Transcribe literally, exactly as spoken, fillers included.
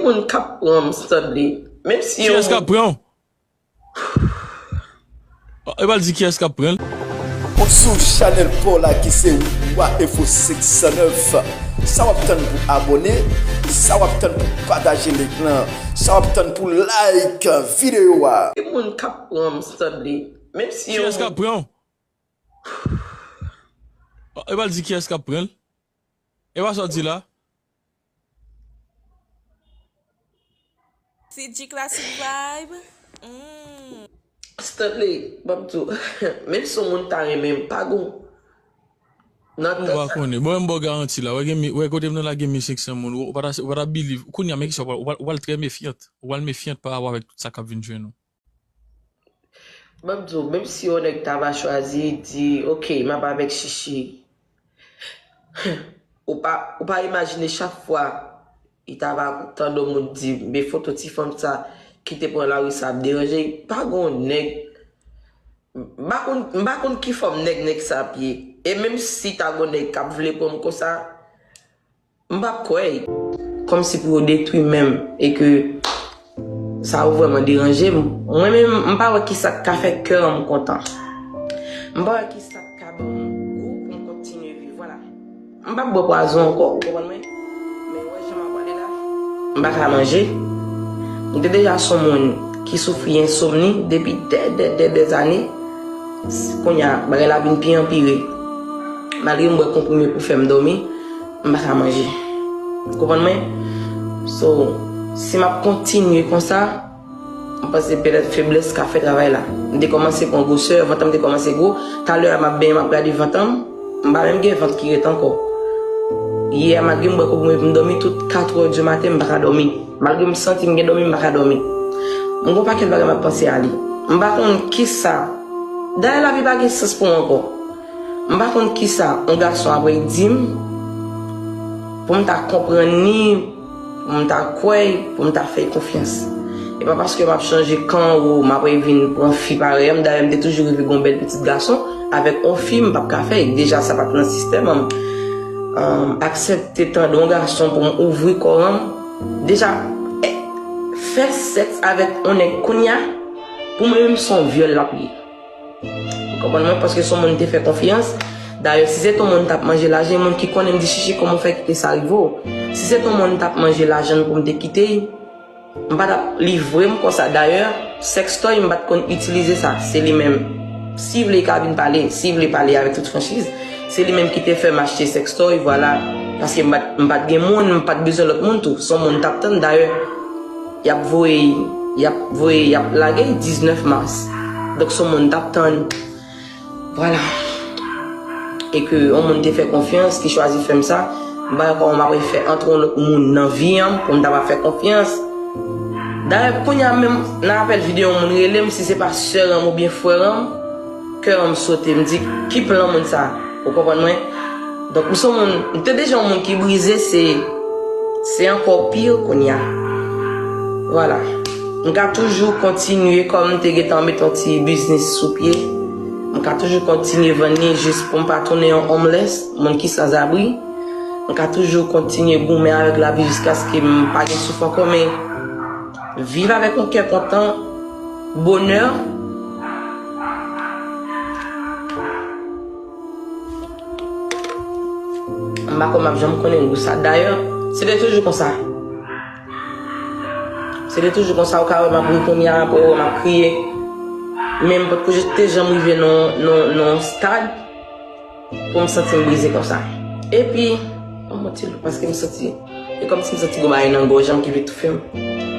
Moun k ap pran m, Stanley. Menm si yon... Kiyès k ap pran w? E pral di kiyès k ap pran l. Ou sou chanèl pa w la ki se Wa Info senk san nèf. Sa w ap tann pou abòne? Sa w ap tann pou pataje link lan? Sa w ap tann pou like videyo a? Ki moun k ap pran m, Stanley? Menm si yon... Kiyès k ap pran w? E pral di kiyès k ap pran l. E pa sa w di la. Sidji Classic Vibe. Mm. Stanley, m ap di w, menm si yon moun ta renmen m, pa gon. Nan tan sa. Ou pa konnen. Bon, m ba w garanti la. Wè, gen, wè kote m nan la gen mil senk san moun. Ou pa ta, ou pa ta believe. Kounye a, men kisa, ou pral, ou pral, ou pral trè mefyant. Ou pral mefyant pa rapò avèk tout sa k ap vin jwenn ou. M ap di w, menm si yon nèg ta va chwazi di, oke, m ap avèk Chichi. Ou pa, ou pa imajine chak fwa li ta va tande yon moun di, men foto ti fanm sa ki te pran lari sa ap deranje li. Pa gen yon nèg, m pa konn, m pa konn ki fòm nèg, nèg sa ap ye. E menm si ta gen yon nèg k ap vle pran m konsa, m p ap kwè. Kòmsi pou yo detwi menm e ke sa yo vrèman deranje m. Mwen menm, m pa wè kisa k ka fè kè m kontan. M pa wè kisa k ka ban m gou pou m kontinye viv. Vwala. M p ap bwè pwazon ankò, ou konprann mwen? Men wè jan m ap pale la, m pa ka manje. M te deja se yon moun ki soufri ensomni depi dè, dè, dè, dè zane. Kounye a, bagay la vin pi anpire. Malgre m bwè konprime pou fè m dòmi, m pa ka manje. Ou konprann mwen? So, si m ap kontinye konsa, m panse petèt feblès ka fè travay la. M te kòmanse pran gwosè, vant an m te kòmanse gwo. Talè a m ap benyen, m ap gade vant an m, m pa menm gen vant ki ret ankò. Yè a, malgre m bwè konprime pou m dòmi, tout katrè di maten, m pa ka dòmi. Malgre m santi m gen dòmi, m pa ka dòmi. M gon pakèt bagay m ap panse a li. M pa konn kisa. Dayè lavi pa gen sans pou mwen ankò. M pa konn kisa yon gason ap di m pou m ta konprann li, pou m ta kwè l, pou m ta fè l konfyans. E pa paske m ap chanje kan ou m ap vin pran fi parèy an m. Dayè, m te toujou reve gon bèl pitit gason. Avèk yon fi, m p ap ka fè l. Deja, sa pa t nan sistèm an m. Aksepte tande yon gason pou m ouvri kò an m. Deja, eh, fè sèks avèk yon nèg kounye a, pou mwen menm, se yon vyòl l ap ye. Ou konprann mwen? Paske se yon moun m te fè konfyans. Dayè, si se te yon moun m t ap manje lajan, moun ki konnen m di, Chichi, kòman w fè kite sa rive w? Si se te yon moun m t ap manje lajan l pou m te kite l, m pa t ap livre m konsa. Dayè, sextoy, m pa t konn itilize sa. Se li menm. Si l vle, l ka vin pale. Si l vle pale avèk tout franchiz, se li menm ki te fè m achte sextoy, vwala. Paske m pa t, m pa t gen moun, m pa t bezwen lòt moun tou. Se yon moun m t ap tann. Dayè, y ap voye, y ap voye, y ap lage l diznèf mas. Donk, se yon moun m t ap tann. Vwala. E ke yon moun te fè konfyans, ki chwazi fè m sa, m pa wè kòman m ap fè antre yon lòt moun nan vi an m pou m ta va fè konfyans. Dayè, kounye a menm, nan apèl videyo, yon moun rele m, si se pa sè an m oubyen frè an m, kè an m sote, m di, ki plan moun sa? Ou konprann mwen? Donk, m se yon moun, m te deja yon moun ki brize, se, se ankò pi kounye a. Vwala. M ka toujou kontinye, kòm m te gentan met yon ti biznis sou pye, m ka toujou kontinye vann li jis pou m pa tounen yon homeless, moun ki sanzabri. M ka toujou kontinye goumen avèk lavi jiskaske m pa gen souf ankò, men viv avèk yon kè kontan, bonè. M pa kwè m ap janm konnen gou sa. Dayè, se te toujou konsa. Se te toujou konsa, ou ka wè m ap ri kounye a, apre ou wè m ap kriye. Men m potko te janm rive nan, nan, nan yon stad pou m santi m brize konsa. Epi, yon manti lou, paske m santi, e kòmsi m santi gon bagay nan gòj an ki vle toufe m.